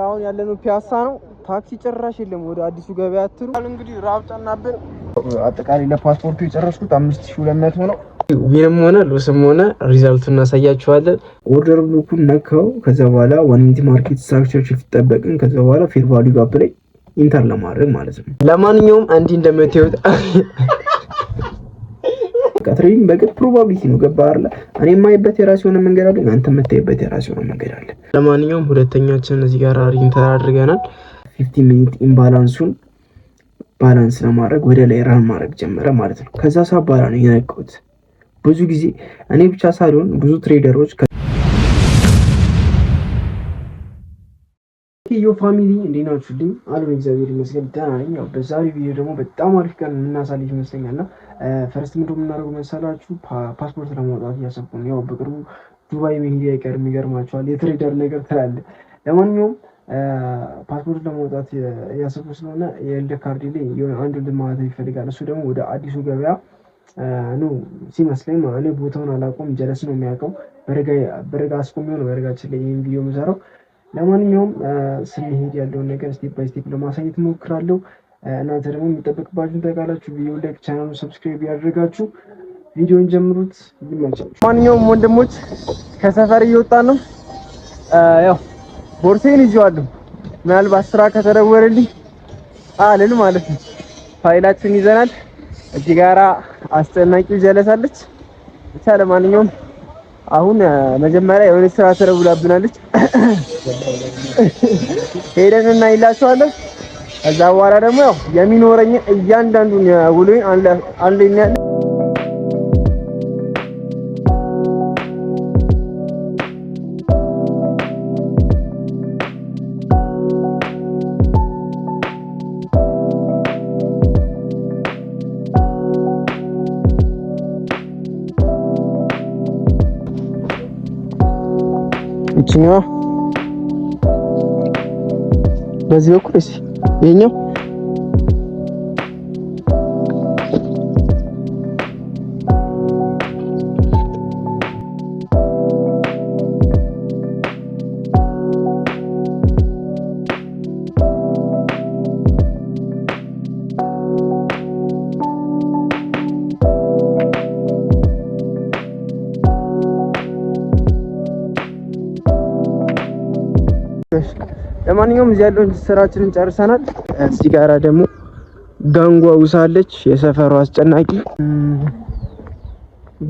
አሁን ያለነው ፒያሳ ነው። ታክሲ ጭራሽ የለም። ወደ አዲሱ ገበያ አትሉ። እንግዲህ ራብ ጠናብን። አጠቃላይ ለፓስፖርቱ የጨረስኩት 5200 ነው። Win ም ሆነ loss ም ሆነ result ኡን እናሳያችኋለን። Order block ኡን ነካው። ከዛ በኋላ 1 minute market structure shift ጠበቅን። ከዛ በኋላ fair value gap ላይ enter ለማድረግ ማለት ነው። ለማንኛውም እንዲህ እንደምታዩት በቃ trading በግድ probability ነው። ገባ አይደለ? እኔ የማይበት የራሴ የሆነ መንገድ አለ፣ አንተ የምታይበት የራሴ የሆነ መንገድ አለ። ለማንኛውም ሁለተኛችን እዚህ ጋር enter አድርገናል። 15 minute imbalance ኡን balance ለማድረግ ወደ ላይ run ማድረግ ጀመረ ማለት ነው። ከዛ ሰዓት በኋላ ነው የነቃሁት። ብዙ ጊዜ እኔ ብቻ ሳልሆን ብዙ trader ኦች። Yo family፣ እንዴት ናችሁልኝ? አሉ፣ እግዚአብሔር ይመስገን ደህና ነኝ። ያው በዛሬው ቪዲዮ ደግሞ በጣም አሪፍ ቀን የምናሳልፍ ይመስለኛል እና first ምንድን ነው የምናደርገው መሰላችሁ? ፓስፖርት ለማውጣት እያሰብኩ ነው። ያው በቅርቡ ዱባይ መሄድ አይቀርም፣ ይገርማችኋል። የ trader ነገር ትላለ። ለማንኛውም ፓስፖርት ለማውጣት እያሰብኩ ስለሆነ የልደት ካርድ ላይ የሆነ አንድ ወንድም ማለት ይፈልጋል። እሱ ደግሞ ወደ አዲሱ ገበያ ነው ሲመስለኝ። እኔ ቦታውን አላውቀውም፣ ጀለስ ነው የሚያውቀው። በረጋ አስቆሚው ነው በረጋችን ላይ ይህን ቪዲዮ የምሰራው። ለማንኛውም ስንሄድ ያለውን ነገር step by step ለማሳየት እሞክራለሁ። እናንተ ደግሞ የሚጠበቅባችሁን ታውቃላችሁ። ቪዲዮ like፣ ቻናሉን subscribe ያደርጋችሁ ቪዲዮን ጀምሩት። ይመቻችሁ። ማንኛውም ወንድሞች፣ ከሰፈር እየወጣን ነው። ያው ቦርሴን ይዤዋለሁ። ምናልባት ስራ ከተደወለልኝ አልል ማለት ነው። ፋይላችን ይዘናል። እዚህ ጋራ አስጨናቂው ጀለሳለች። ብቻ ለማንኛውም አሁን መጀመሪያ የሆነ ስራ ተደውላብናለች። ሄደን እናይላቸዋለን። ከዛ በኋላ ደግሞ ያው የሚኖረኝ እያንዳንዱን ውሎዬን አንድ ላይ። ይችኛዋ በዚህ በኩል እሺ፣ ይሄኛው። ለማንኛውም እዚህ ያለውን ስራችንን ጨርሰናል። እዚህ ጋራ ደግሞ ጋንጓ ውሳለች፣ የሰፈሩ አስጨናቂ።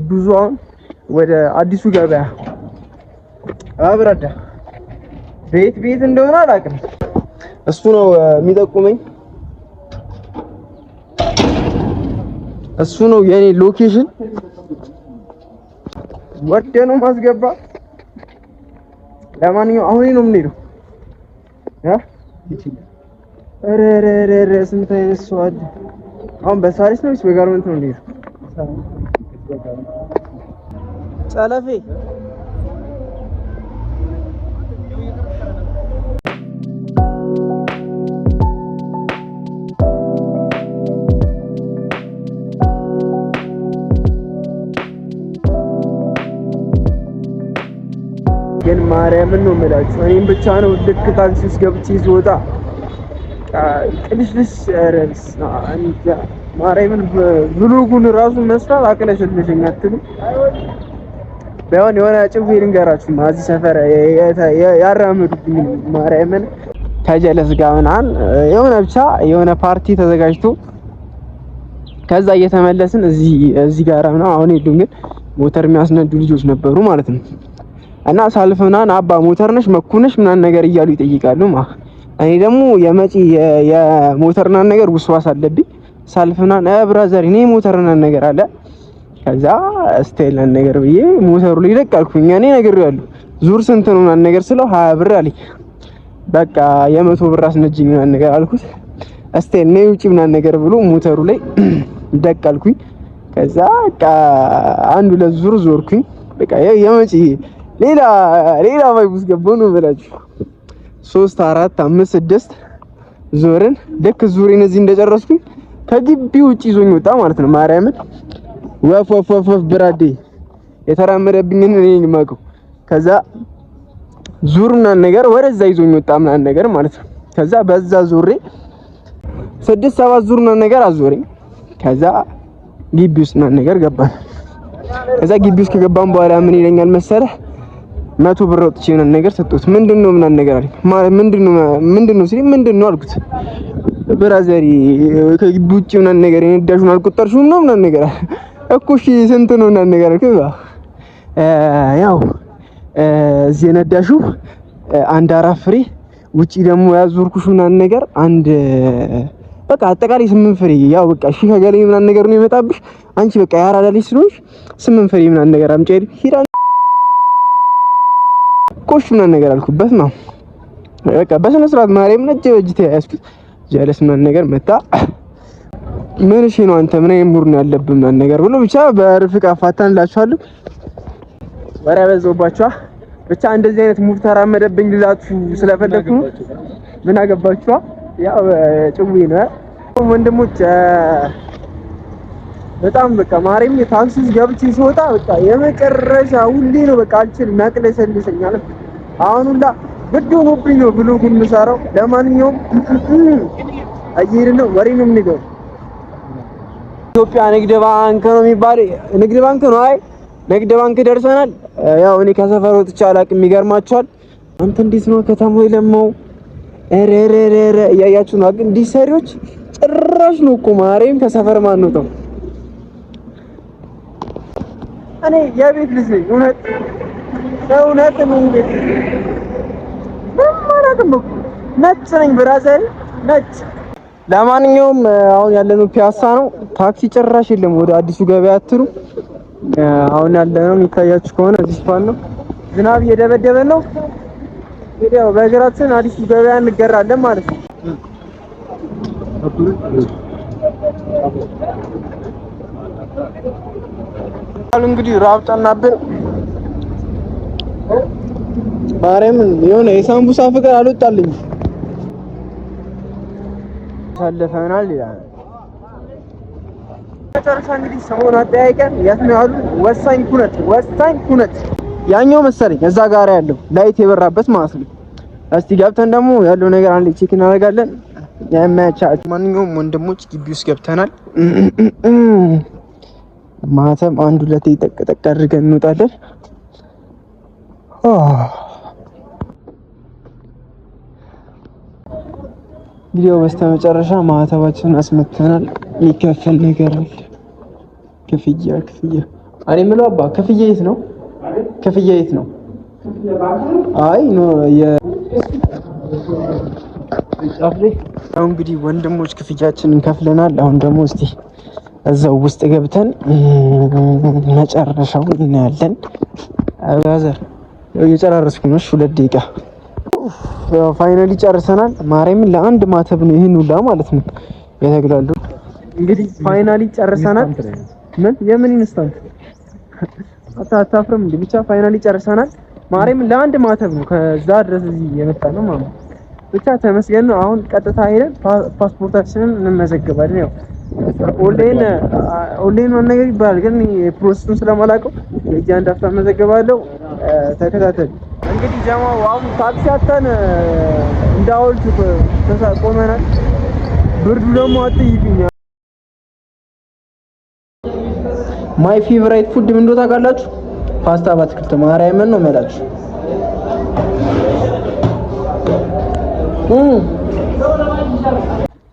ብዙ አሁን ወደ አዲሱ ገበያ አብረዳ ቤት ቤት እንደሆነ አላውቅም። እሱ ነው የሚጠቁመኝ። እሱ ነው የኔ location። ወደ ነው ማስገባ። ለማንኛውም አሁን ነው የምንሄደው። ኧረ ኧረ ስንት አይነት ሰው አለ። አሁን በሳሪስ ነው ወይስ በጋርመንት ነው እንዴ? ጨለፌ። ግን ማርያምን ነው የምላችሁ፣ እኔም ብቻ ነው ልክ ታክሲ ውስጥ ገብቼ ስወጣ ቅልሽልሽ። ኧረ በስመ አብ፣ ማርያምን vlog ኡን ራሱ መስራት አቅለሸለሸኝ አትሉም? ቢሆን የሆነ ጭዌ ልንገራችሁ፣ እዚህ ሰፈር ያራመዱብኝ ማርያምን ከጀለስ ጋር ምናምን የሆነ ብቻ የሆነ ፓርቲ ተዘጋጅቶ ከዛ እየተመለስን እዚህ ጋር ምናምን አሁን የሉም፣ ግን ሞተር የሚያስነዱ ልጆች ነበሩ ማለት ነው። እና ሳልፍ ምናምን አባ ሞተር ነሽ መኩነሽ ምናምን ነገር እያሉ ይጠይቃሉ። እኔ ደግሞ የመጪ የሞተር ምናምን ነገር ውስዋስ አለብኝ። ሳልፍ ምናምን brother እኔ ሞተር ምናምን ነገር አለ። ከዛ style ነገር ብዬ ሞተሩ ላይ ደቅ አልኩኝ። እኔ ነግሬዋለሁ። ዙር ስንት ነው ምናምን ነገር ስለው 20 ብር አለኝ። በቃ የ100 ብር አስነጅኝ ምናምን ነገር አልኩት። style ነይ ውጪ ምናምን ነገር ብሎ ሞተሩ ላይ ደቅ አልኩኝ። ከዛ በቃ አንድ ሁለት ዙር ዞርኩኝ። በቃ የመጪ ሌላ ሌላ vibe ውስጥ ገባሁ ነው ብላችሁ። ሶስት፣ አራት፣ አምስት፣ ስድስት ዞርን። ልክ ዙሬን እዚህ እንደጨረስኩኝ ከግቢ ውጭ ይዞኝ ወጣ ማለት ነው። ማርያምን ወፍ ወፍ ወፍ ወፍ ብራዴ የተራመደብኝን እኔ ነኝ የማውቀው። ከዛ ዙር ምናምን ነገር ወደዛ ይዞኝ ወጣ ምናምን ነገር ማለት ነው። ከዛ በዛ ዙሬ ስድስት ሰባት ዙር ምናምን ነገር አዞረኝ። ከዛ ግቢ ውስጥ ምናምን ነገር ገባን። ከዛ ግቢ ውስጥ ከገባን በኋላ ምን ይለኛል መሰለህ፣ 100 ብር አውጥቼ ምናምን ነገር ሰጠሁት። ምንድነው ምናምን ነገር አለኝ። ማለት ምንድነው ምንድነው ሲለኝ ምንድነው አልኩት። Brother ከግቢ ውጭ ምናምን ነገር የነዳሹን አልቆጠርሽውም ነው ምናምን ነገር እኮ። እሺ ስንት ነው ምናምን ነገር አልኩት። ያው እዚህ የነዳሹ አንድ አራት ፍሬ፣ ውጪ ደግሞ ያዞርኩሽ ምናምን ነገር አንድ፣ በቃ አጠቃላይ 8 ፍሬ። ያው በቃ እሺ ከገሌ ምናምን ነገር ነው የመጣብሽ አንቺ፣ በቃ ያራዳ ልጅ ስለሆንሽ 8 ፍሬ ምናምን ነገር አምጪ ሂዳ ቆሽ ምናምን ነገር አልኩበት ነው። በቃ በስነ ስርዓት ማርያም ነጭ በእጅ ተያያዝኩት። ጀለስ ምናምን ነገር መጣ። ምን እሺ ነው አንተ ምን አይነት mood ነው ያለብህ ምናምን ነገር ብሎ ብቻ በርፍቅ አፋታን እላችኋለሁ። ወሬ አበዛሁባችኋ። ብቻ እንደዚህ አይነት mood ተራመደብኝ ልላችሁ ስለፈለኩ ምን አገባችኋ? ያው ጭዌ ነው ወንድሞች። በጣም በቃ ማርያም ታክሲ ውስጥ ገብቼ ስወጣ በቃ የመጨረሻ ሁሌ ነው፣ በቃ አልችልም፣ ያቅለሸልሸኛል። አሁን ሁላ ግድ ሆኖብኝ ነው vlog ኡን የምሰራው። ለማንኛውም እየሄድን ነው፣ ወሬ ነው የምንገባው። ኢትዮጵያ ንግድ ባንክ ነው የሚባለው፣ ንግድ ባንክ ነው። አይ ንግድ ባንክ ደርሰናል። ያው እኔ ከሰፈር ወጥቼ አላውቅም። ይገርማችኋል። አንተ እንዴት ነው ከተማው የለማው? ኧረ ኧረ ኧረ እያያችሁ ነው። ግን እንዲህ ሰሪዎች ጭራሽ ነው እኮ ማርያም ከሰፈር ማን ነው? እኔ የቤት ልጅ ነኝ። እውነት እውነት ነው። ቤት ምንም አላውቅም እኮ ነጭ ነኝ brother ነጭ። ለማንኛውም አሁን ያለነው ፒያሳ ነው። ታክሲ ጭራሽ የለም። ወደ አዲሱ ገበያ አትሉ። አሁን ያለነው የሚታያችሁ ከሆነ እዚህ ስፋን ነው። ዝናብ እየደበደበን ነው። እንግዲህ ያው በእግራችን አዲሱ ገበያ እንገራለን ማለት ነው። እንግዲህ ራብ ጠናብን። ማርያምን የሆነ የሳምቡሳ ፍቅር አልወጣልኝ ሳለፈናል ይላል። መጨረሻ እንግዲህ ሰሞኑን አጠያይቀን የት ነው ያሉ፣ ወሳኝ ኩነት ወሳኝ ኩነት ያኛው መሰለኝ እዛ ጋር ያለው light የበራበት ማለት ነው። እስቲ ገብተን ደግሞ ያለው ነገር አንዴ check እናደርጋለን። ያመቻች። ማንኛውም ወንድሞች ግቢ ውስጥ ገብተናል። ማተም አንድ ሁለት ጠቅ ጠቅ አድርገን እንወጣለን። እንግዲህ በስተመጨረሻ ማህተባችንን አስመተናል። የሚከፈል ነገር አለ። ክፍያ ክፍያ። እኔ የምለው አባ ክፍያ የት ነው? ክፍያ የት ነው? አይ no አሁን እንግዲህ ወንድሞች ክፍያችንን ከፍለናል። አሁን ደግሞ እስቲ እዛው ውስጥ ገብተን መጨረሻውን እናያለን። Brother እየጨራረስኩ ነው። 2 ደቂቃ finally ጨርሰናል። ማርያምን ለአንድ ማተብ ነው ይህን ሁላ ማለት ነው የተግላሉ። እንግዲህ finally ጨርሰናል። ምን የምን instant አታፍርም እንዴ? ብቻ finally ጨርሰናል። ማርያምን ለአንድ ማተብ ነው ከዛ ድረስ እዚህ የመጣ ነው ማለት ነው። ብቻ ተመስገን ነው። አሁን ቀጥታ ሄደን ፓስፖርታችንን እንመዘግባለን። ያው online online ምናምን ነገር ይባላል፣ ግን process ኡን ስለማላውቀው የእጅ አንድ አፍታ መዘገባለሁ። ተከታተል እንግዲህ ጀማው። አሁን ታክሲ አጣን፣ እንደ ሐውልት ቆመናል። ብርዱ ደግሞ አትይብኝ። My favorite food ምን እንደሆነ ታውቃላችሁ? ፓስታ በአትክልት ማርያምን ነው የምላችሁ።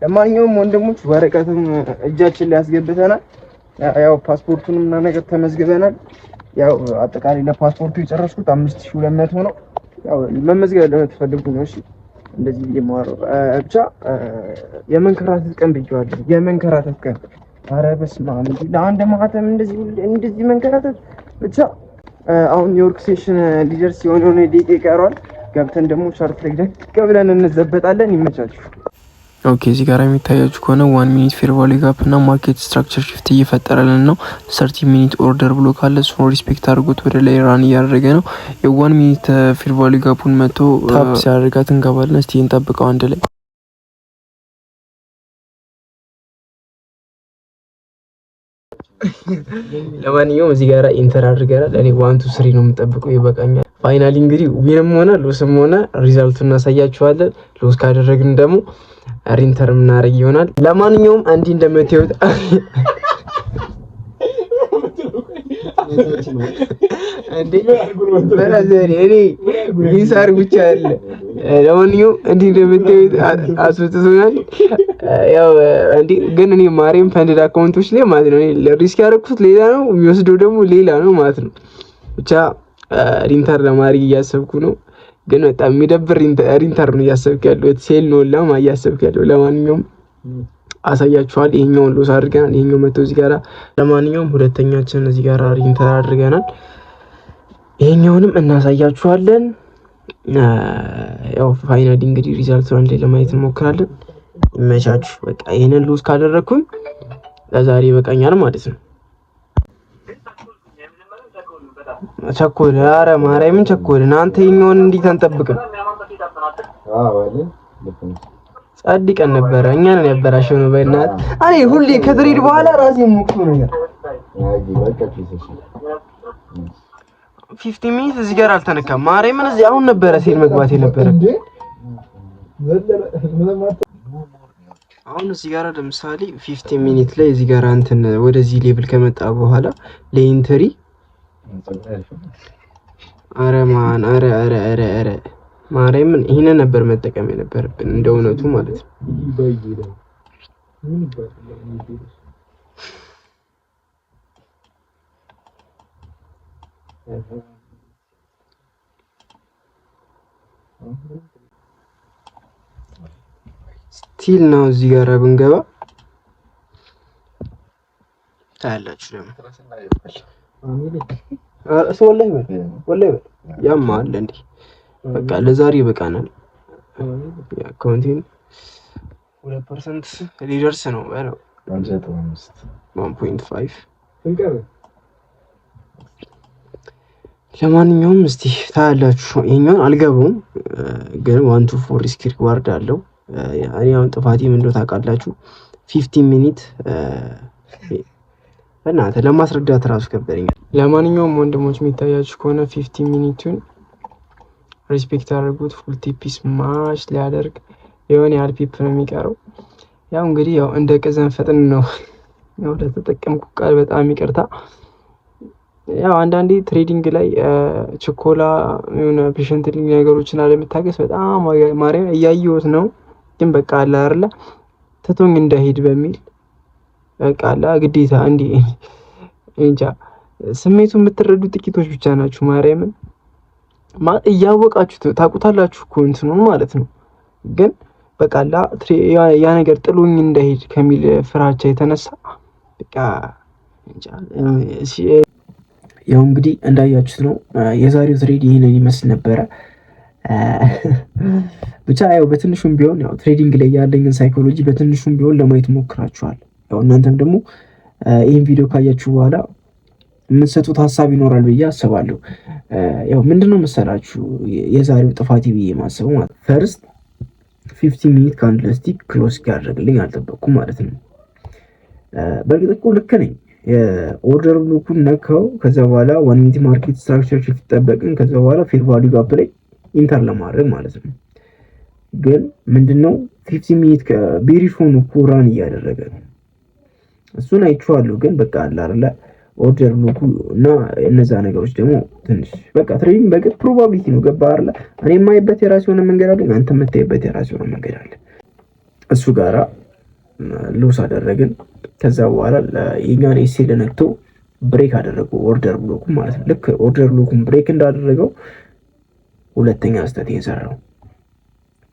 ለማንኛውም ወንድሞች ወረቀቱን እጃችን ላይ አስገብተናል። ያው ፓስፖርቱንም እና ነገር ተመዝግበናል። ያው አጠቃላይ ለፓስፖርቱ የጨረስኩት 5200 ነው። ያው መመዝገብ ለምትፈልጉ ነው። እሺ እንደዚህ የማወራው ብቻ የመንከራተት ቀን ብዬዋለሁ። የመንከራተት ቀን። ኧረ በስመ አብ! ለአንድ ማህተም እንደዚህ እንደዚህ መንከራተት። ብቻ አሁን ኒውዮርክ session ሊደርስ የሆነ የሆነ ደቂቃ ይቀረዋል። ገብተን ደግሞ chart ላይ ደቅ ብለን እንዘበጣለን። ይመቻችሁ። Okay፣ እዚህ ጋር የሚታያችሁ ከሆነ 1 minute fair value gap እና market structure shift እየፈጠረልን ነው። 30 minute order block አለ፣ እሱን respect አድርጎት ወደ ላይ run እያደረገ ነው። የ 1 minute fair value gap ኡን መቶ tap ሲያደርጋት እንገባለን። እስቲ እንጠብቀው አንድ ላይ። ለማንኛውም እዚህ ጋር enter አድርገናል። እኔ 1 to 3 ነው የምጠብቀው፣ ይበቃኛል። Finally እንግዲህ win ም ሆነ loss ም ሆነ result ኡን እናሳያችኋለን። Loss ካደረግን ደግሞ re-enter የምናደርግ ይሆናል። ለማንኛውም እንዲህ እንደምታዩት እንዴ brother እኔ ይሳር ብቻ አለ። ለማንኛውም እንዲህ እንደምታዩት አስወጥቶናል። ያው እንዲህ ግን እኔ ማርያም funded account ኦች ላይ ማለት ነው risk ያደረኩት ሌላ ነው፣ የሚወስደው ደግሞ ሌላ ነው ማለት ነው። ብቻ re-enter ለማድረግ እያሰብኩ ነው፣ ግን በጣም የሚደብር re-enter ነው እያሰብክ ያለው፣ sell ነው ላማ እያሰብክ ያለው። ለማንኛውም አሳያችኋል። ይሄኛውን loss አድርገናል። ይሄኛው መቶ እዚህ ጋራ፣ ለማንኛውም ሁለተኛችን እዚህ ጋራ re-enter አድርገናል። ይሄኛውንም እናሳያችኋለን። ያው finally እንግዲህ result ኡን አንድ ላይ ለማየት እንሞክራለን። ይመቻችሁ። በቃ ይሄንን loss ካደረግኩኝ ለዛሬ ይበቃኛል ማለት ነው። ቸኮል፣ ኧረ ማርያምን ቸኮልን። አንተ ይሄኛውን እንዴት አንጠብቅም? ጻድቀን ነበረ። እኛ ነን ያበላሸው ነው። በእናትህ እኔ ሁሌ ከ trade በኋላ ራሴ ሞክሮ ነገር 15 minute እዚህ ጋር አልተነካም። ማርያምን እዚህ አሁን ነበረ sell መግባት የነበረ። አሁን እዚህ ጋር ለምሳሌ 15 minute ላይ እዚህ ጋር እንትን ወደዚህ level ከመጣ በኋላ ለ entry፣ አረ ማን፣ አረ አረ አረ አረ ማርያምን ይሄንን ነበር መጠቀም የነበረብን እንደ እውነቱ ማለት ነው። Still ነው እዚህ ጋር ብንገባ ታያላችሁ ደግሞ እሱ ወላሂ በል ወላሂ በል ያማል እንዴ። በቃ ለዛሬ ይበቃናል። የ account ኤን 2% ሊደርስ ነው በለው፣ 1.5። ለማንኛውም እስቲ ታያላችሁ። ይሄኛውን አልገባውም ግን 1 to 4 risk reward አለው። እኔ አሁን ጥፋቴ ምን እንደው ታውቃላችሁ? 15 minute በእናትህ ለማስረዳት ራሱ ከበደኛል። ለማንኛውም ወንድሞች የሚታያችሁ ከሆነ 15 minute ኡን respect አድርጉት። Full TP smash ሊያደርግ የሆነ ያህል pip ነው የሚቀረው። ያው እንግዲህ ያው እንደ ቅዘን ፈጥን ነው፣ ያው ለተጠቀምኩ ቃል በጣም ይቅርታ። ያው አንዳንዴ trading ላይ ችኮላ የሆነ patient ነገሮችን አለመታገስ በጣም ማርያም እያየሁት ነው። ግን በቃ አለ አይደለ ትቶኝ እንዳይሄድ በሚል በቃ አለ ግዴታ እንዲህ እንጃ ስሜቱ የምትረዱ ጥቂቶች ብቻ ናችሁ። ማርያምን እያወቃችሁት ታውቁታላችሁ እኮ እንትኑን ማለት ነው። ግን በቃ ያ ነገር ጥሎኝ እንዳይሄድ ከሚል ፍራቻ የተነሳ በቃ ያው እንግዲህ እንዳያችሁት ነው የዛሬው trade ይህንን ይመስል ነበረ። ብቻ ያው በትንሹም ቢሆን ያው trading ላይ ያለኝን psychology በትንሹም ቢሆን ለማየት ሞክራችኋል። ያው እናንተም ደግሞ ይህን ቪዲዮ ካያችሁ በኋላ የምትሰጡት ሀሳብ ይኖራል ብዬ አስባለሁ። ያው ምንድነው መሰላችሁ የዛሬው ጥፋቴ ብዬ ማስበው ማለት first 15 minute candlestick close ያደርግልኝ አልጠበቅኩም ማለት ነው። በእርግጥ እኮ ልክ ነኝ። የ order block ኡን ነካው። ከዛ በኋላ 1 minute market structure shift ጠበቅን። ከዛ በኋላ fair value gap ላይ enter ለማድረግ ማለት ነው። ግን ምንድነው 15 minute bearish ሆኖ እኮ run እያደረገ ነው። እሱን አይቼዋለሁ። ግን በቃ አለ አይደለ order block ኡ እና እነዛ ነገሮች ደግሞ ትንሽ በቃ trading በግድ probability ነው። ገባ አይደለ? እኔ የማይበት የራሴ የሆነ መንገድ አለ፣ አንተ የምታይበት የራሴ የሆነ መንገድ አለ። እሱ ጋራ loss አደረግን። ከዛ በኋላ የኛን SL ነክቶ break አደረገው order block ኡ ማለት ነው። ልክ order block ኡን break እንዳደረገው ሁለተኛ ስህተቴን ሰራው።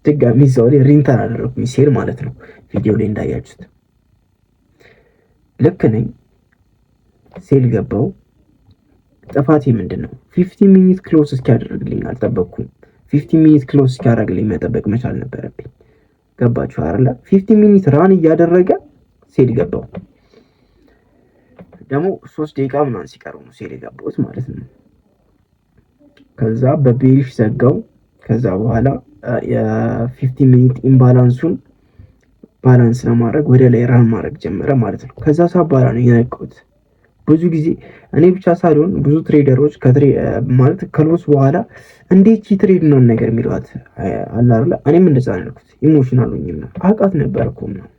ድጋሚ እዛው ላይ re-enter አደረግኩኝ sell ማለት ነው። ቪዲዮ ላይ እንዳያችሁት ልክ ነኝ። Sell ገባው። ጥፋቴ ምንድን ነው? 15 minute close እስኪያደርግልኝ አልጠበቅኩም። 15 minute close እስኪያደርግልኝ መጠበቅ መቻል ነበረብኝ። ገባችሁ አይደለ? 15 minute run እያደረገ sell ገባው። ደግሞ 3 ደቂቃ ምናምን ሲቀረው ነው sell የገባሁት ማለት ነው። ከዛ በ bearish ዘጋው። ከዛ በኋላ የ 15 minute imbalance ኡን balance ለማድረግ ወደ ላይ run ማድረግ ጀመረ ማለት ነው። ከዛ ሳባላ ነው የነቃሁት። ብዙ ጊዜ እኔ ብቻ ሳልሆን ብዙ trader ኦች ማለት ከ loss በኋላ እንዴት ቺ trade ነው ነገር የሚለዋት አለ አይደለ? እኔም እንደዛ ነው ያልኩት። Emotional ሆኜ ነው፣ አውቃት ነበር እኮ ምናምን።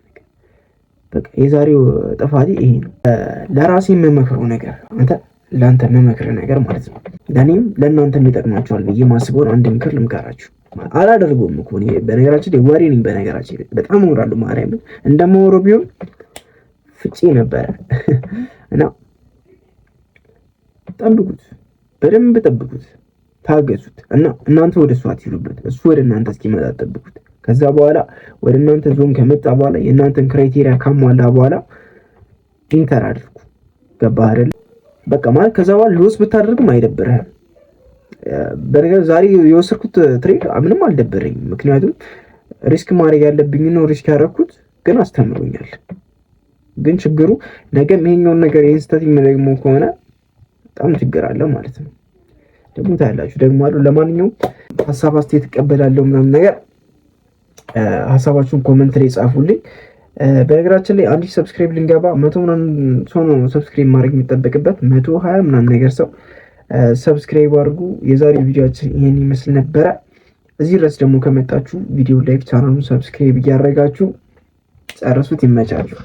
በቃ የዛሬው ጥፋቴ ይሄ ነው። ለራሴ የምመክረው ነገር፣ አንተ ለአንተ የምመክር ነገር ማለት ነው፣ ለእኔም ለእናንተም ይጠቅማቸዋል ብዬ ማስበውን አንድ ምክር ልምከራችሁ። አላደርገውም እኮ እኔ፣ በነገራችን ላይ ወሬ ነኝ። በነገራችን ላይ በጣም እወራለሁ። ማርያምን እንደማወራው ቢሆን ፍጬ ነበረ። እና ጠብቁት፣ በደንብ ጠብቁት፣ ታገሱት እና እናንተ ወደ እሱ አትሂዱበት፣ እሱ ወደ እናንተ እስኪመጣ ጠብቁት። ከዛ በኋላ ወደ እናንተ ዞን ከመጣ በኋላ፣ የእናንተን criteria ካሟላ በኋላ enter አድርጉ። ገባህ አይደል? በቃ ማለት ከዛ በኋላ loss ብታደርግም አይደብርህም። በነገር ዛሬ የወሰድኩት trade ምንም አልደበረኝም። ምክንያቱም risk ማድረግ ያለብኝ ነው risk ያደረኩት፣ ግን አስተምሮኛል። ግን ችግሩ ነገም ይሄኛውን ነገር ይህን ስህተት የሚደግመው ከሆነ በጣም ችግር አለ ማለት ነው። ደግሞ ታያላችሁ ደግሞ አሉ። ለማንኛውም ሀሳብ አስተያየት እቀበላለሁ ምናምን ነገር፣ ሀሳባችሁን comment ላይ ጻፉልኝ። በነገራችን ላይ 1000 subscribe ልንገባ 100 ምናምን ሰው ነው subscribe ማድረግ የሚጠበቅበት፣ 120 ምናምን ነገር ሰው subscribe አድርጉ። የዛሬ ቪዲዮአችን ይሄን ይመስል ነበረ። እዚህ ድረስ ደግሞ ከመጣችሁ ቪዲዮ like፣ ቻናሉን subscribe እያደረጋችሁ ጨርሱት። ይመቻችሁ።